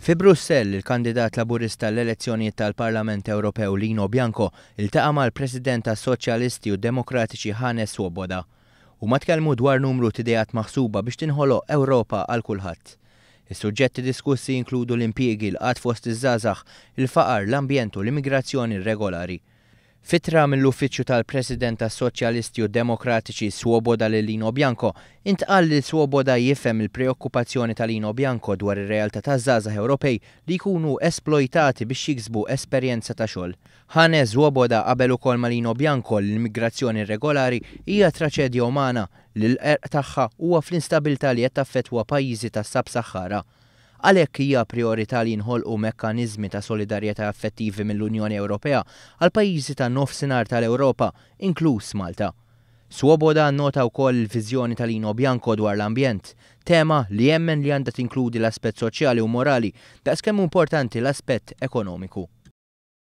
Fi Brussell, il-kandidat Laburista għall-elezzjonijiet tal-Parlament Ewropew Lino Bianco iltaqa' mal-President tas-Soċjalisti u Demokratiċi Hannes Swoboda. Huma tkellmu dwar numru t'ideat maħsuba biex tinħoloq Ewropa għal kulħadd. Is-suġġetti diskussi jinkludu l-impjiegi, l-qgħad fost iż-żgħażagħ, il-faqar, l-ambjent u l-immigrazzjoni irregolari. F'ittra mill-Uffiċċju tal-President tas-Soċjalisti u Demokratiċi Swoboda lil Lino Bianco, intqal li Swoboda jifhem il-preokkupazzjoni ta' Lino Bianco dwar ir-realtà taż-żgħażagħ Ewropej li jkunu esplojtati biex jiksbu esperjenza ta' xogħol. Hannes Swoboda qabel ukoll ma' Lino Bianco li l-immigrazzjoni irregolari hija traċedja umana li l-qerq tagħha huwa fl-instabilità li qed taffettwa pajjiżi tas-Sub-Saħara. Għalhekk hija prijorità li jinħolqu mekkaniżmi ta' solidarjetà effettivi mill-Unjoni Ewropea għall-pajjiżi tan-Nofsinhar tal-Ewropa, inkluż Malta. Swoboda nnota wkoll il-viżjoni ta' Lino Bianco dwar l-ambjent, tema li jemmen li għandha tinkludi l-aspett soċjali u morali daqskemm hu importanti l-aspett ekonomiku.